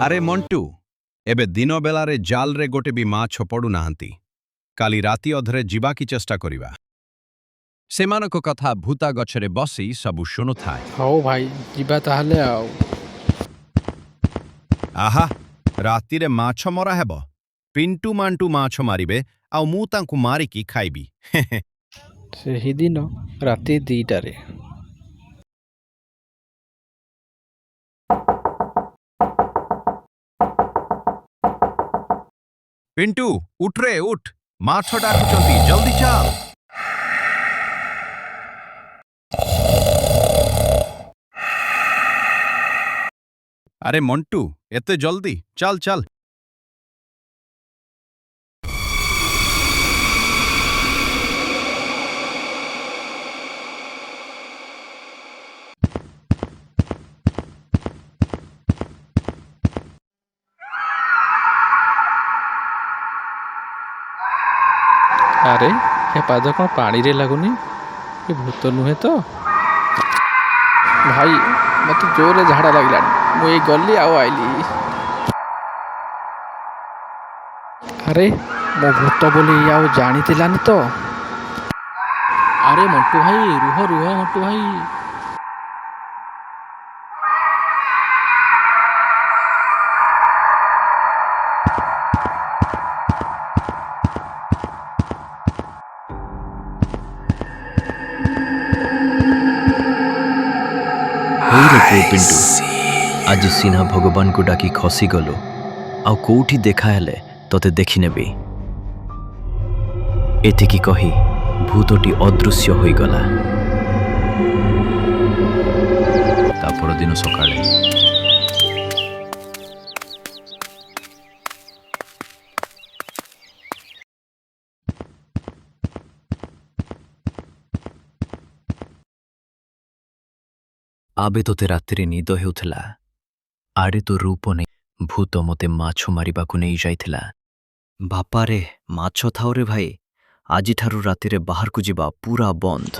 ଆରେ ମଣ୍ଟୁ, ଏବେ ଦିନ ବେଳାରେ ଜାଲରେ ଗୋଟେ ବି ମାଛ ପଡୁନାହାନ୍ତି। କାଲି ରାତି ଅଧରେ ଯିବା କି ଚେଷ୍ଟା କରିବା। ସେମାନଙ୍କ କଥା ଭୂତା ଗଛରେ ବସି ସବୁ ଶୁଣୁଥାଏ। ହଉ ଭାଇ, ଯିବା ତାହେଲେ ଆଉ। ଆହା, ରାତିରେ ମାଛ ମରା ହେବ। ପିଣ୍ଟୁ ମାଣ୍ଟୁ ମାଛ ମାରିବେ ଆଉ ମୁଁ ତାଙ୍କୁ ମାରିକି ଖାଇବି। ସେହିଦିନ ରାତି 2ଟାରେ। ପିଣ୍ଟୁ, ଉଠରେ ଉଠ, ମାଛ ଡାକୁଛନ୍ତି, ଜଲ୍ଦି ଚାଲ। ଆରେ ମଣ୍ଟୁ, ଏତେ ଜଲ୍ଦି? ଚାଲ ଚାଲ। ଆରେ, ଏ ପାଦ କ'ଣ ପାଣିରେ ଲାଗୁନି? ଏ ଭୂତ ନୁହେଁ ତ? ଭାଇ, ମୋତେ ଜୋରରେ ଝାଡ଼ା ଲାଗିଲାଣି। ମୁଁ ଏଇ ଗଲି ଆଉ ଆଇଲି। ଆରେ, ମୁଁ ଭୂତ ବୋଲି ଇଏ ଆଉ ଜାଣିଥିଲାନି ତ? ଆରେ ମଣ୍ଟୁ ଭାଇ, ରୁହ ରୁହ ମଣ୍ଟୁ ଭାଇ। ହେଇରେ ପୁଅ ପିଣ୍ଟୁ, ଆଜି ସିନା ଭଗବାନଙ୍କୁ ଡାକି ଖସିଗଲୁ, ଆଉ କୋଉଠି ଦେଖାହେଲେ ତତେ ଦେଖିନେବି। ଏତିକି କହି ଭୂତଟି ଅଦୃଶ୍ୟ ହୋଇଗଲା। ତା ପରଦିନ ସକାଳେ। ଆବେ, ତୋତେ ରାତିରେ ନିଦ ହେଉଥିଲା? ଆଡ଼େ ତୋ ରୂପ ନେଇ ଭୂତ ମୋତେ ମାଛ ମାରିବାକୁ ନେଇ ଯାଇଥିଲା। ବାପାରେ, ମାଛ ଥାଉରେ ଭାଇ, ଆଜିଠାରୁ ରାତିରେ ବାହାରକୁ ଯିବା ପୁରା ବନ୍ଦ।